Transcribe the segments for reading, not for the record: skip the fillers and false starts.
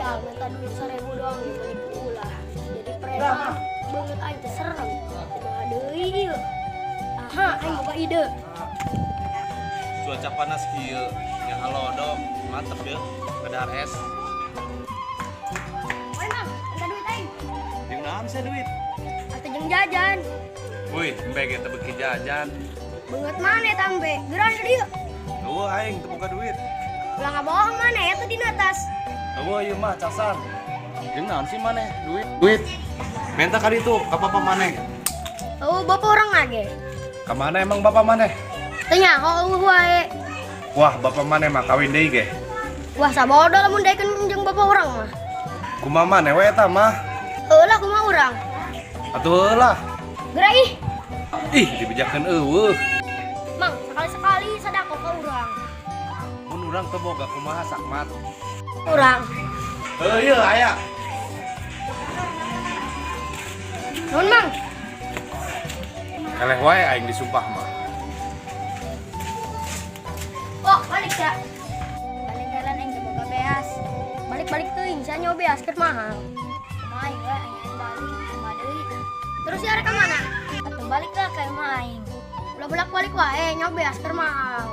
Sial, minta duit 1000 doang dibeli ulah. Jadi preman beungeut aing teh serem. Kumaha deui ieu? Aha, aing boga ide. Cuaca panas kieu, nya halodo, mantep ya. Kedahar es. Woi Mang, minta duit aing. Jeung naon sia duit? Atuh jeung jajan. Wih, embe ge teu beuki jajan. Beungeut mana eta embe? Geura ka dieu. Eueuh aing teu boga duit. Ulah ngabohong mana ya tuh dina tas. Eueuh ieu mah casan. Jeung naon sih maneh duit? Duit. Minta ka ditu ka papa maneh. Oh, bapak orang lagi. Ka mana emang bapak maneh? Teu nyaho eueuh wae. Wah, bapak maneh mah kawin deui ge. Wah, sabodo lamun daekeun jeung bapak urang mah. Kumaha maneh we eta mah? Heueuh lah kumaha urang. Atuh heueuh lah. Geura ih. Ih, dibejakeun eueuh. Mang, sekali-sekali sadako ka urang. Mun urang teu boga kumaha sakmat. Urang. Heueuh ieu aya. Nuhun, Mang. Eleh wae aing disumpah mah. Oh, balik ya. Balik jalan aing teu boga beas. Balik-balik teuing sia nyoba beas keur mahal. Kumaha aing we aing balik kumaha deui. Terus ya arek ka mana? Atuh balik lah ka imah aing. Ulah bolak-balik wae nyoba beas keur mahal.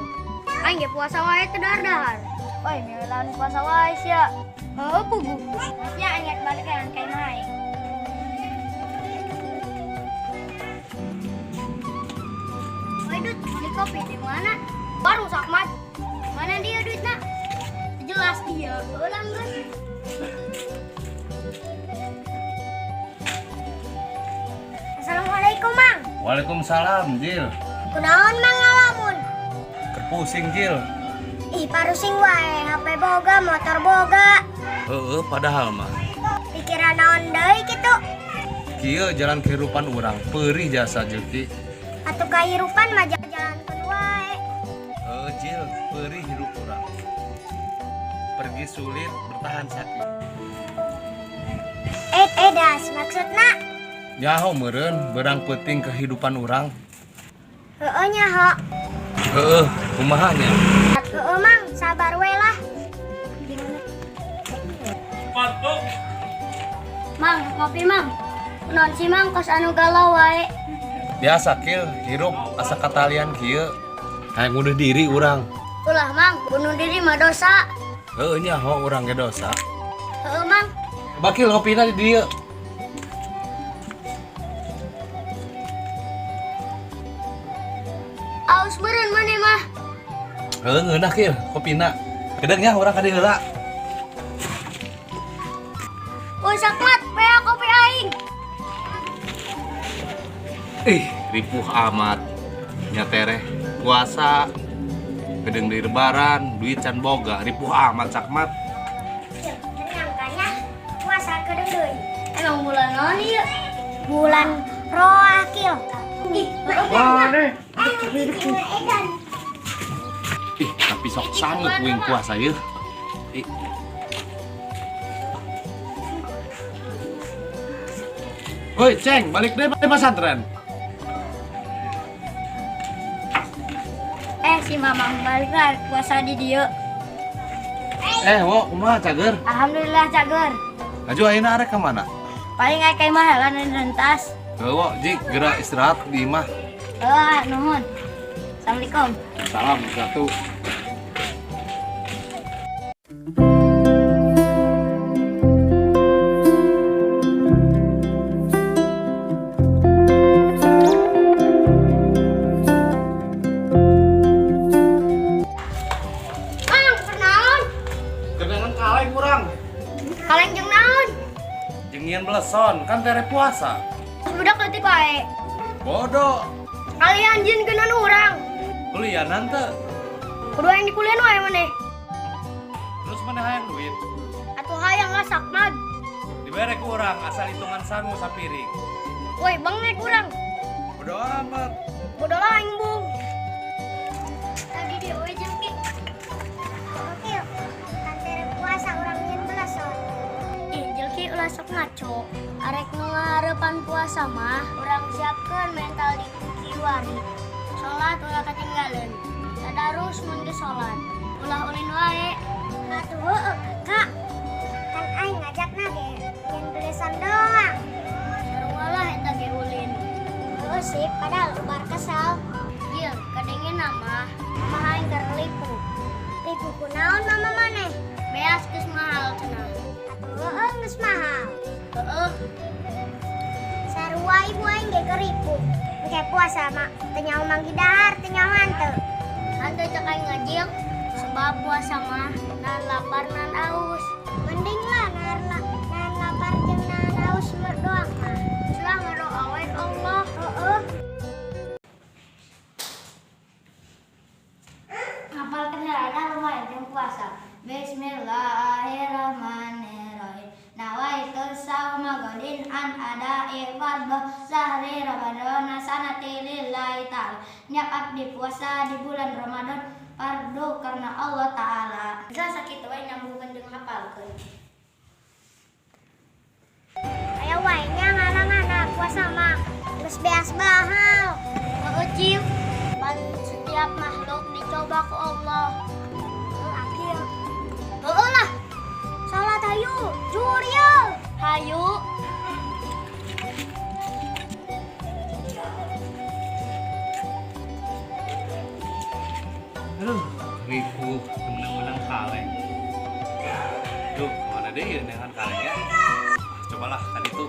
Aing ge puasa wae teu dahar-dahar. Oi, milawan puasa wae sia. Heueuh pugu. Maksudnya aing rek balik ka imah aing. Woi Dut, beli kopi di mana? Baru sakmat. Mana dia duitna? Jelas dia. Ulang geus. Assalamualaikum, Mang. Waalaikumsalam, Jil. Kunaon Mang ngalamun? Keur pusing, Jil. Ih, parusing wae, HP boga, motor boga. Heeh, padahal mah Pikiran naon deui kitu? kieu jalan kehidupan urang peurih jasa Jil Ki. Atuh kahirupan mah jalankeun wae. Heeh, Jil, peurih hidup urang. Pergi sulit, bertahan sakit. Eh, das maksudna? Nyaho meureun beurang peuting kehidupan urang. Heeh nyaho. Heeh, kumaha nya? Heeh Mang, sabar we lah. Mang, kopi Mang. Kunaon sih Mang kos anu galau wae. Biasa Kil, hirup asa katalian kieu. Hayang bunuh diri urang. Ulah Mang, bunuh diri mah dosa. Heeh nyaho urang ge dosa. Heeh Mang. Bakil ngopina di dieu. Aus meureun maneh mah. Heeh ngeunah Kil, kopina. Kedeung nya urang ka dieu heula. Woi sakmat, pea kopi aing. Ih, ripuh amat. Nya tereh puasa kedeung deui lebaran, duit can boga, ripuh amat sakmat. Nyangkanya puasa kedeung deui. Emang bulan naon ieu? Bulan Roakil. Ih, Maneh. edan. Ih, tapi sok sanggup wing puasa yeuh. Ih. Woi, Ceng, balik deh balik pesantren. Eh, si Mamang balik lah puasa di dieu. Eh, wo, kumaha cager? Alhamdulillah cager. Laju ayeuna arek ka mana? Paling aya ka imah heula rentas. Heuh, wo, Jik, geura istirahat di imah. Heuh, nuhun. Assalamualaikum. Salam satu. Mang, kunaon? Kedengan kaleng urang. Kaleng jeung naon? Jeung nyieun beleson, kan tere puasa. Budak leutik wae. Bodoh. Kalian jin geunan urang. Kuliah nanti. Kudu aing dikulian wae maneh. Terus mana hayang duit? Atuh hayang lah sakmag. Dibere ku urang asal hitungan sangu sapiring. Woi, bengek urang. Bodoh amat. Bodoh lah aing bung. Tadi dia we jeung Ki. Oke, kan tere puasa urang nyieun beleson. Ih, jelki ulah sok ngaco. Arek nu ngaharepan puasa mah urang siapkeun mental di kiwari. Salat ulah ketinggalan. Tadarus mun geus salat. Ulah ulin wae. Atuh heueuh, Kak. Kan Gosip padahal ubar kesal. Jil, kadenge nama mah aing keur ripuh. Ripuh kunaon mama maneh? Beas geus mahal cenah. Atuh heueuh geus mahal. Heeh. Sarua ibu aing ge keur ripuh. Engke puasa mah teu nyaho manggih dahar, teu nyaho hanteu. Hanteu cek aing ngajil, sebab puasa mah nahan lapar nahan aus. Mending lah nahan lapar jeung nahan haus doang mah. Geus lah ngadoa we ka Allah. Heeh. Ngapalkeun heula lumayan jeung puasa. Bismillahirrahmanirrahim. Nawaitu sauma godin an ada'i fardhu sahri Ramadan sanati lillahi ta'ala. Niat abdi puasa di bulan Ramadan fardu karena Allah Ta'ala. Bisa sakitu we nyambungkeun jeung hafalkeun. Aya wae nya ngarangan puasa mah geus beas mahal. Heeh, Cil. Pan setiap makhluk dicoba ku Allah. Heuh, akil. Heeh lah. Salat hayu, jur ye. Hayu. Aduh, ripuh menang-menang kaleng. Duh, kemana deh ya dengan kalengnya? Cobalah tadi tuh.